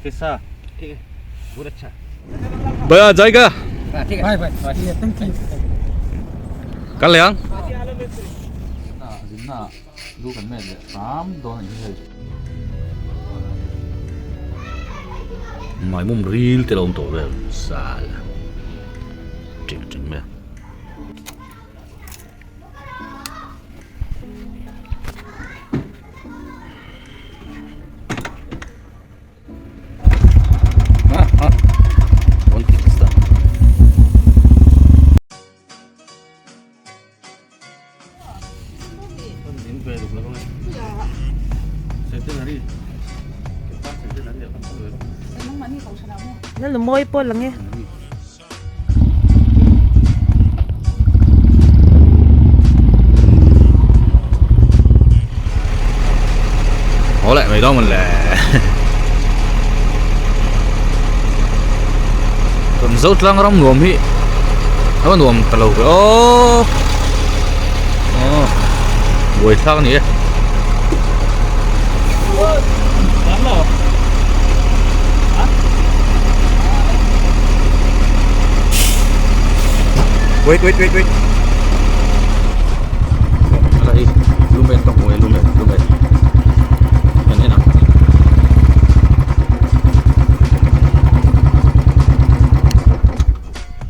कैसा ठीक है बहुत अच्छा भैया जाएगा ठीक Bye bye. Yeah, thank you. कल ले आऊं Maimum ril te lo awm tawh vel sal teng teng mai a. Na mawi pawh a lang e. Haw leh mai dawn le. Kan zo tlang ram nuam hi a va nuam ta lo ve aw. Aw buai thlak a ni e. Wait, wait, wait, wait. Ala hi lumen ka hmu e lumen lumen kan en ang.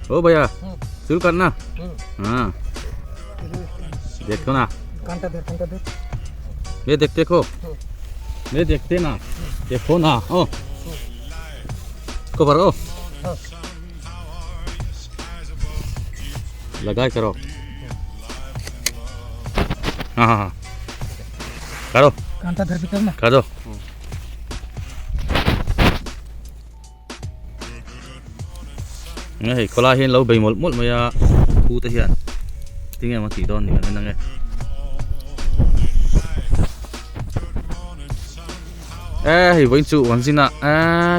Oh bhaiya शुरू करना हाँ देखो ना कांटा दे कांटा दे ये देख देखो ये देखते ना देखो ना ओ को भरो लगाए करो हाँ हाँ हाँ करो कांटा धर के करना कर दो hei khawlai hian lo bei mawlh mawlh mai a pu te hian tinge maw tih dawn ni kan en ang e e hei vawiin chu an zin a e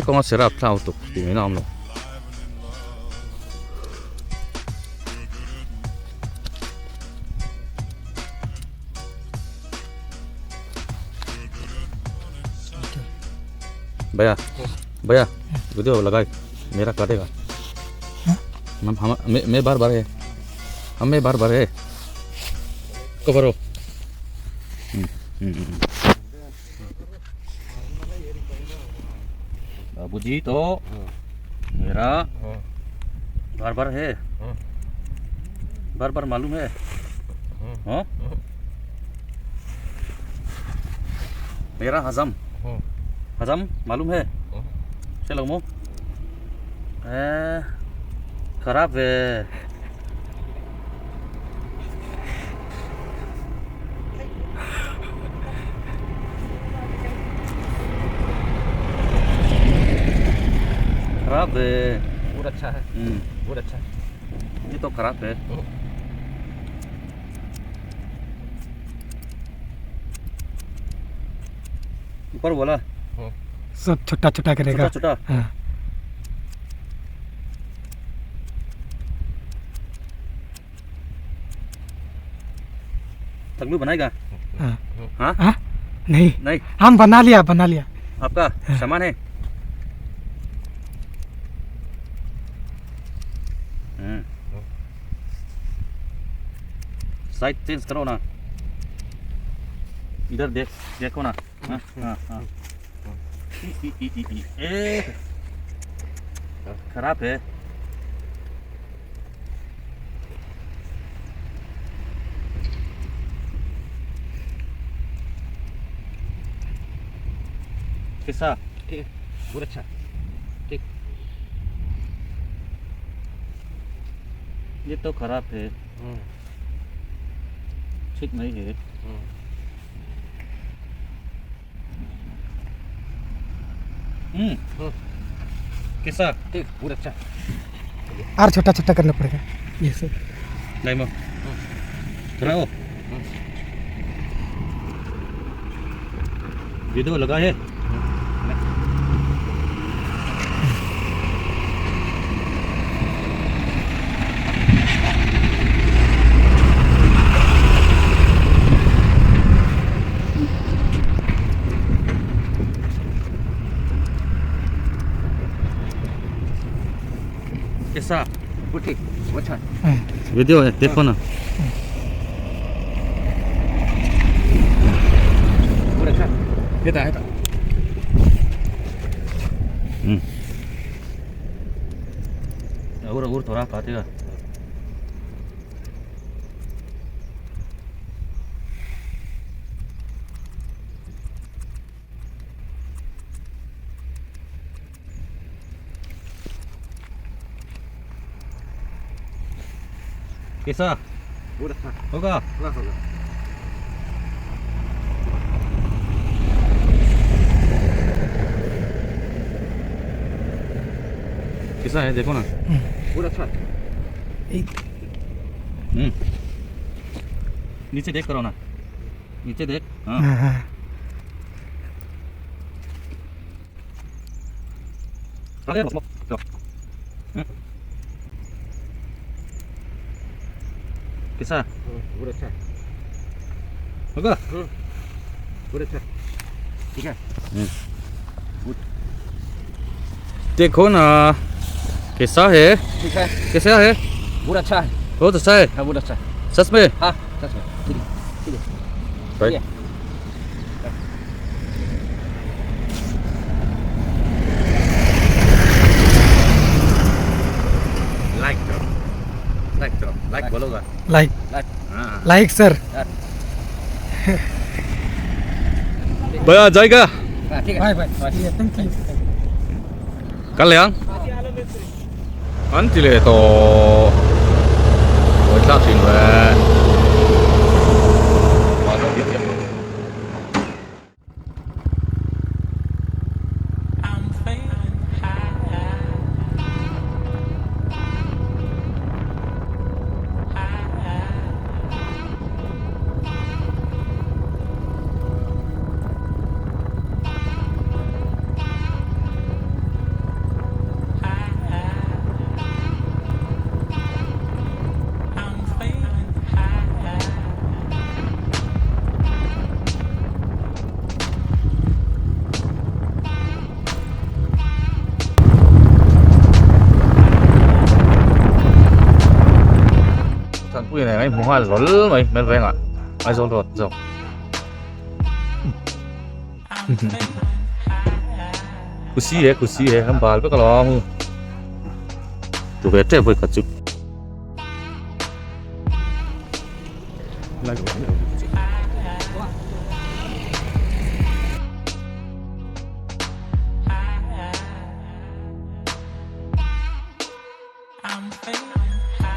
kawnga serap thlau tuk tih mai na awm lo. भैया भैया वीडियो लगाए मेरा काटेगा हम हम मैं मैं बार बार है हम मैं बार बार है कवर हो बाबूजी तो मेरा बार बार है बार बार मालूम है हाँ मेरा हजम हजम मालूम है चलो मो ए खराब है खराब है बहुत अच्छा है बहुत अच्छा है ये तो खराब है ऊपर बोला सब छोटा छोटा करेगा छोटा छोटा हाँ तगलू बनाएगा हाँ हाँ हाँ नहीं नहीं हम बना लिया बना लिया आपका सामान है साइड चेंज करो ना इधर देख देखो ना हाँ हाँ हाँ ई, ई, ई, ई, ई, ए खराब है कैसा ठीक है बहुत अच्छा ठीक ये तो खराब है ठीक नहीं है हम्म कैसा ठीक बहुत अच्छा और छोटा छोटा करना पड़ेगा ये सब नहीं मो थोड़ा हो वीडियो लगा है कैसा वो ठीक वो अच्छा वीडियो है देखो ना बहुत अच्छा ये है और थोड़ा काटेगा कैसा बहुत अच्छा होगा होगा होगा कैसा है देखो ना बहुत अच्छा नीचे देख करो ना नीचे देख हाँ हाँ हाँ कैसा बहुत अच्छा होगा बहुत अच्छा ठीक है देखो ना कैसा है ठीक है कैसा है बहुत अच्छा है बहुत अच्छा है हाँ बहुत अच्छा है सच में हाँ सच में ठीक है ठीक है भाई ठीक है लाइक करो लाइक करो लाइक बोलोगा लाइक लाइक हाँ लाइक सर भैया जाएगा हाँ ठीक है bye bye thank you कल्याण अंतिले तो वो इतना I'm feeling high. I'm feeling high. Thanpui này anh mua lol mày mày về ngạ ai rồi rồi rồi I'm feeling high. खुशी है हम बाल पे कलम हूँ तो बैठे भाई कच्चू I'm feeling high.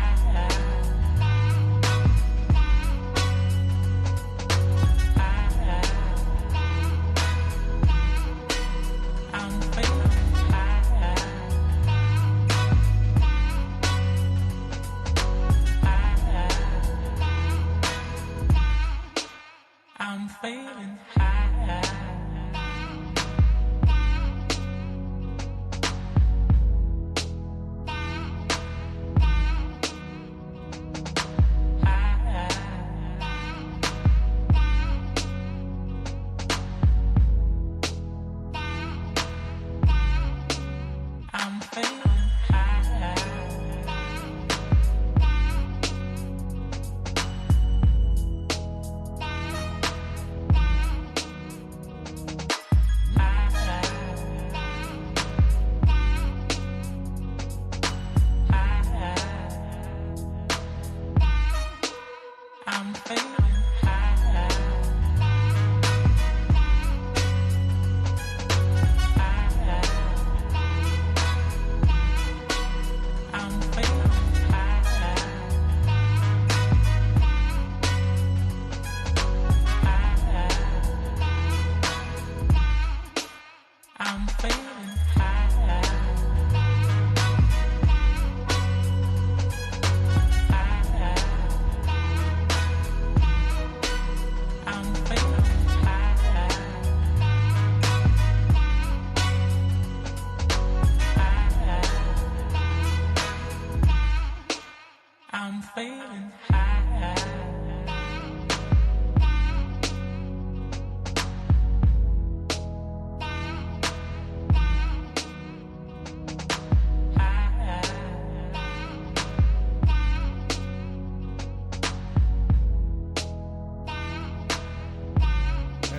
I'm feeling high. I'm feeling high. I'm feeling high.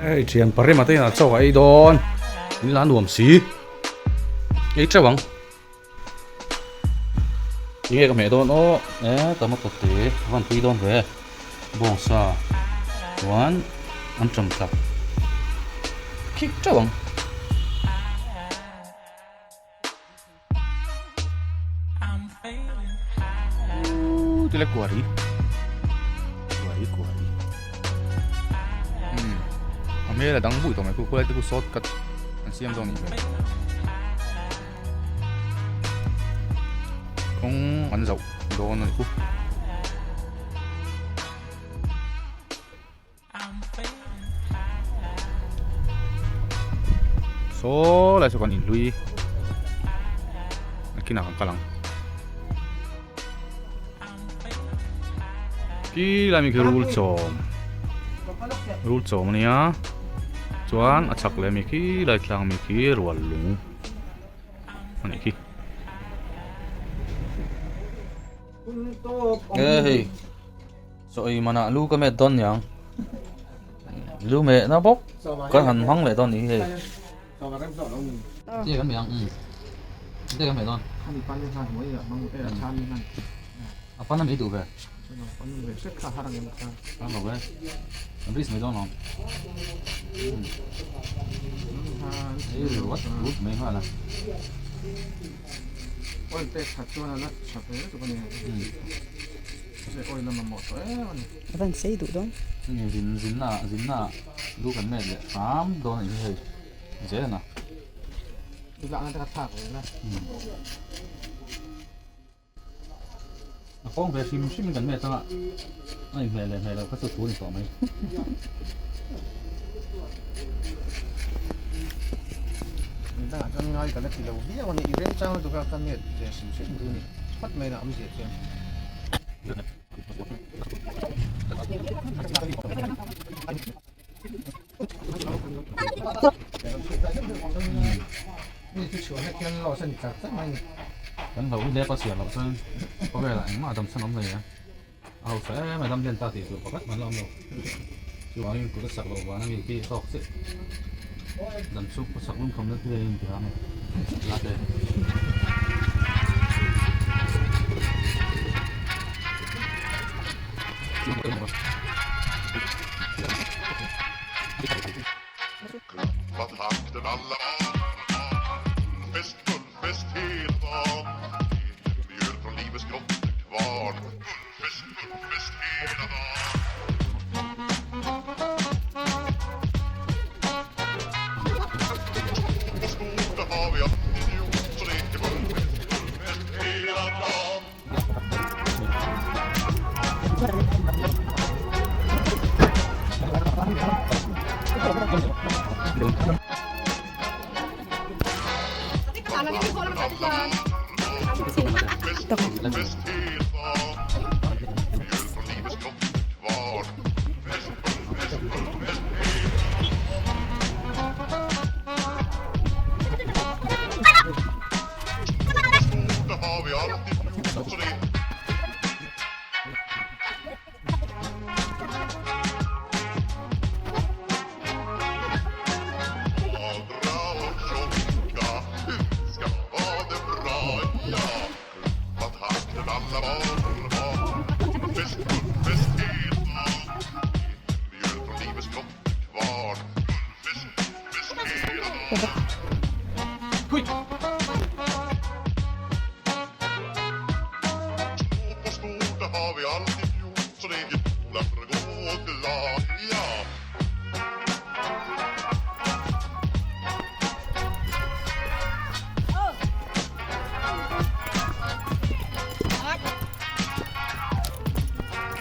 Hei thian parema te inah chaw a ei dawn in la nuam si ei teuh ang tinge ka hmeh dawn aw e tomato te a van pui dawn ve bawngsa chuan an ṭam tlak khik teuh ang. Tila kuari kuari kuari um a hmel a dang bui tawh mai khu khulai te khu short cut an siam zawk a nih hmel kawng an zauh dawn a ni khu. Saw lai saw kan inhlui nakinah kan kal ang khi lai mi khi rul chawm rul chawm ania chuan a chhak leh mi khi lai tlang mi khi rual lung anih khi. Hei chaw ei manah lu ka met dawn niang lu meh na bawk kan han hmang leh dawn nih hi hei ti kan meh ang ti kan meh dawn a pan a mi duh ve a lo ve an risk mai dawn lo ei ringawt lut mai nghal a. Oil pek that chuan a la tha hle tuk a ni. Mahse oil a mamawh tawh em a ni. A van sei duh dawn. Hei zin zinna zinna lu kan met leh hram dawn a ni hi hei zel a. I lakna te kha thlak ve la. A kawng ve hrim hrim in kan met anga a inhmeh leh hmeh loh kha chu thu a ni tawh mai. Midangah chuan ngai ka la ti lo viau a ni, i remchang lutuk a ka met ve hrim hrim duh a ni, phawt mai na awmzia chuan. Kan hlauh hi hlep a chhiar loh chuan khawvelah engmah dam chhan awm lo nia. A hausa em a dam hlen ta tih tur pakhat hman la awm lo. Chuvangin kut a sak loh vana mi khi tawk chiah. Dam chhung khaw sak lungkham na tui a inti hang e. La te.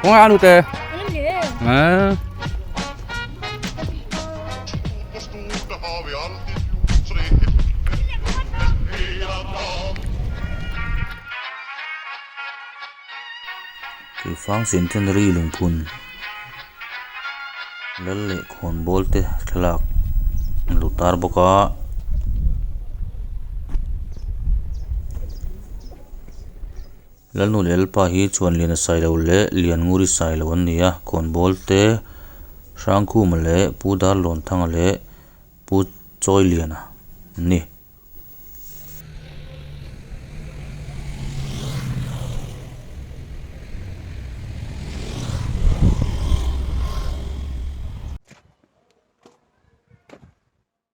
Khawngaih a nute. Eh. Keifang Centenary lungphun lal leh khawnbawl te thlalak an lo tar bawk a. Lalnu leh Lalpa hi Chuanliana Sailo leh Liannguri Sailo an ni a, khawnbawl te. Hrangkhuma leh Pu Darlawnthanga leh Pu Chawiliana an ni.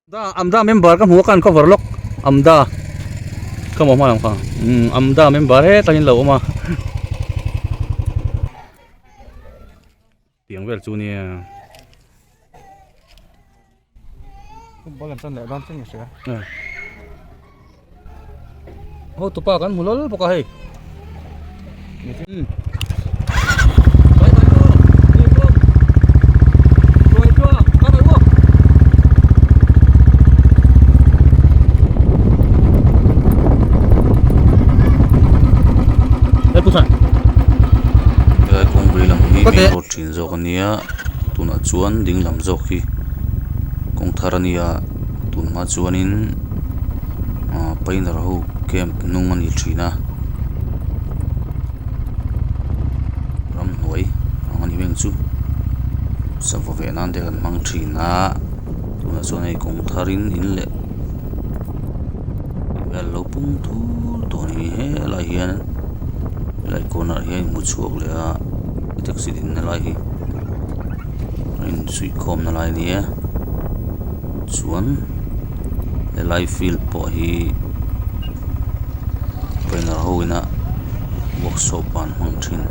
Da Amda member ka hmu a ka an cover lawk Amda ka hmu hma lam kha umm Amda member hetah hian lo awm a tiang vel chu nia football an tan leh dawn chiang i hria Hotupa kan hmu lawlh bawk a hei. Helai kawng vei lam hi main road thin zawk a nia tunah chuan ding lam zawk hi kawng thar a nia tun hma chuanin ah painter ho camp hnung a ni thin a ramhnuai ang a ni veng chu sava veh nan te kan hmang thin a tunah chuan hei kawng thar in in leh vel lo pung thur tawh a ni helai hian helai corner ah hian hmu chhuak leh a taxi din na lai hi a insuih khawm na lai a ni a chuan helai field pawh hi trainer ho ina workshop ah an hmang thin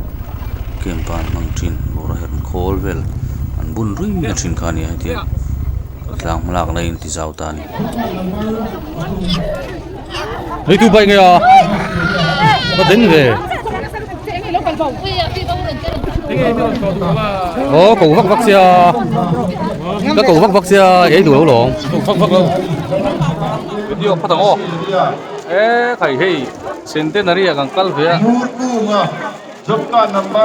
camp ah an hmang thin bawra herh khawl vel an bun rui na thin kha a ni a hetiang tlang hmalak na in ti zau ta a ni. Hei tu bike nge a ka den ve Ồ cầu vắc vắc sia Cái cầu vắc vắc sia ấy đủ lâu lỏng Vắc vắc lâu Video phát thằng ô Ê thầy hei Centenary à càng kal ve a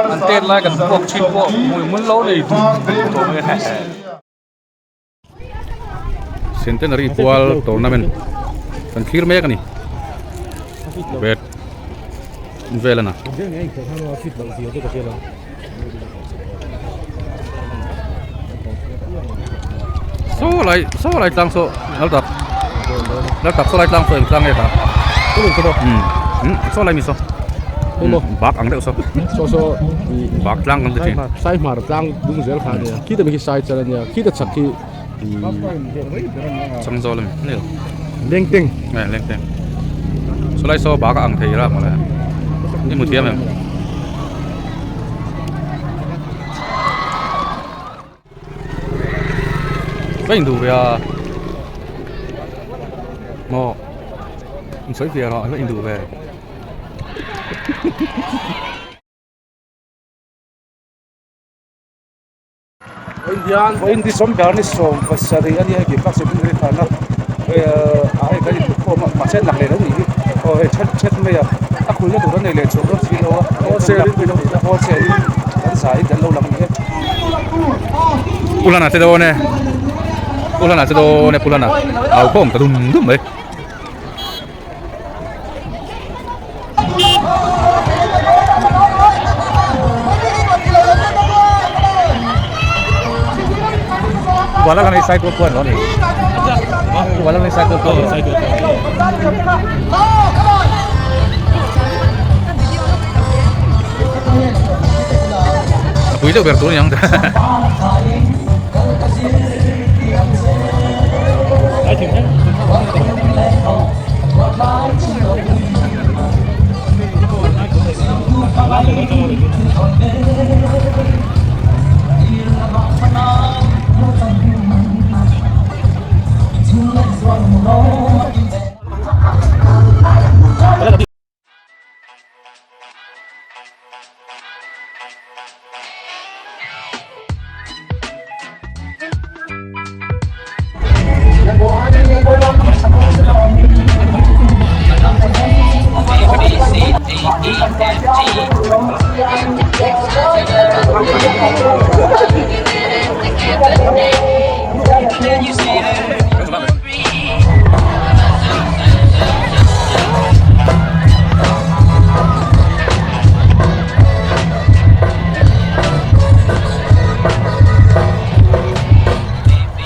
An tet lai kan puak thin pawh hmui mun lo nei tawh mai Centenary pual tournament kan thlir mek a ni bet vel a na. Saw lai saw lai tlang saw lal tak lal tak saw lai tlang saw eng tlang nge ta um saw lai mi saw bak ang deuh saw saw saw bak tlang kan ti thin sai hmar tlang dung zel kha ania khi te mi khi sai chal ania khi te chak khi chang zawl a mi ni lo lengteng nge lengteng saw lai saw bak a ang thei rak mawle i hmu thiam em. Ka induh ve a maw in sawi fiah rawh ka induh ve. Vawiin December ni 17 a nia hei Park Secondary khana ah hei kan inkhawm a mahse lak leh lo nih hi aw hei that that mai a a khulna tur an nei leh chhuak dawn si lo a wholesale in kan zai in kan lo lang a ni e. Pulana che dawn e Pulana che dawn e Pulana au khawm ta dum dum mai. Pui deuh ber tur a ni ang.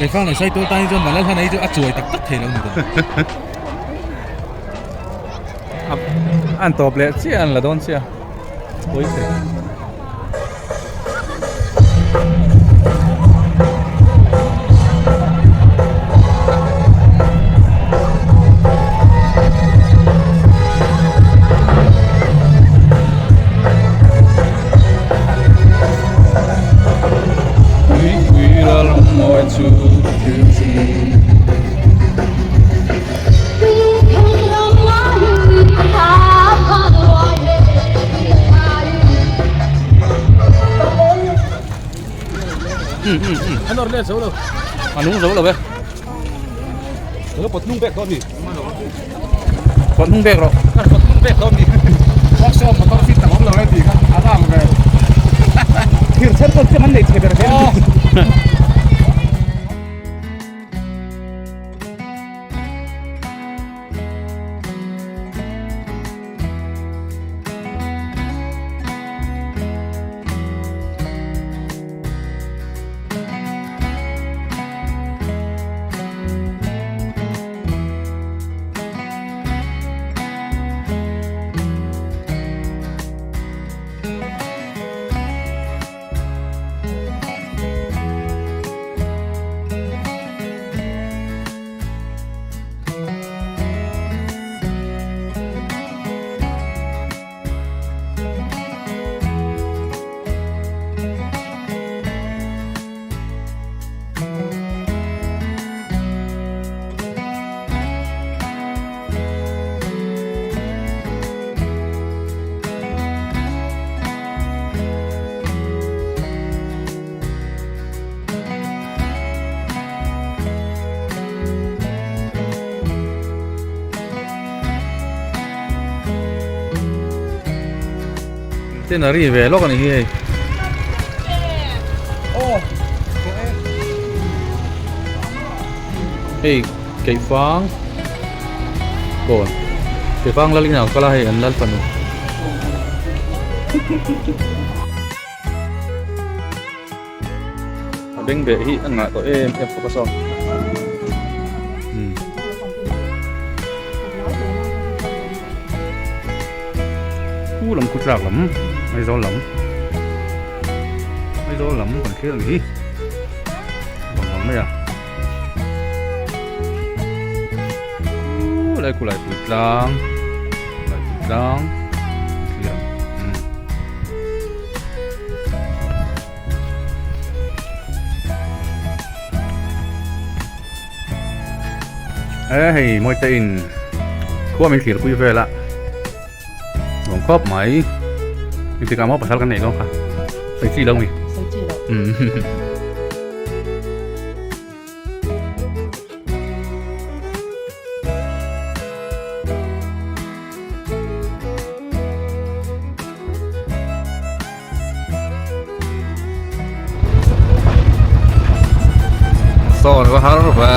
Keifang leh Saitual tan hi chuan Vanlalhana hi chu a chuai tak tak thei lo ni tawh. An tawp leh chiah an la dawn chiah pawi thei. A nung zo lo ve Pot nung bek dawn mi pot nung bek rawh pot nung bek dawn mi workshop motor fit tak awm lo e tih kha a vang ve thir chher pawh tlem an nei thei ber hle Ten a ri ve lawk a ni hi hei. Hei keifang kawn keifang lal inah kal a hei an lal fanu. A bengbeh hi a ngah tawh em em khawp a saw. Khu lam khu tlak lam Aizawl lam Aizawl lam kan thlir ang hi bang bang mai a khu lai khu lai pui tlang lai pui tlang thlir ang umm. E hei mawi te in khua min thlir pui vel a nuam khawp mai engtik ah maw pasal kan neih dawn kha sawi chi lo mi sawi chi lo Sawn va har ve.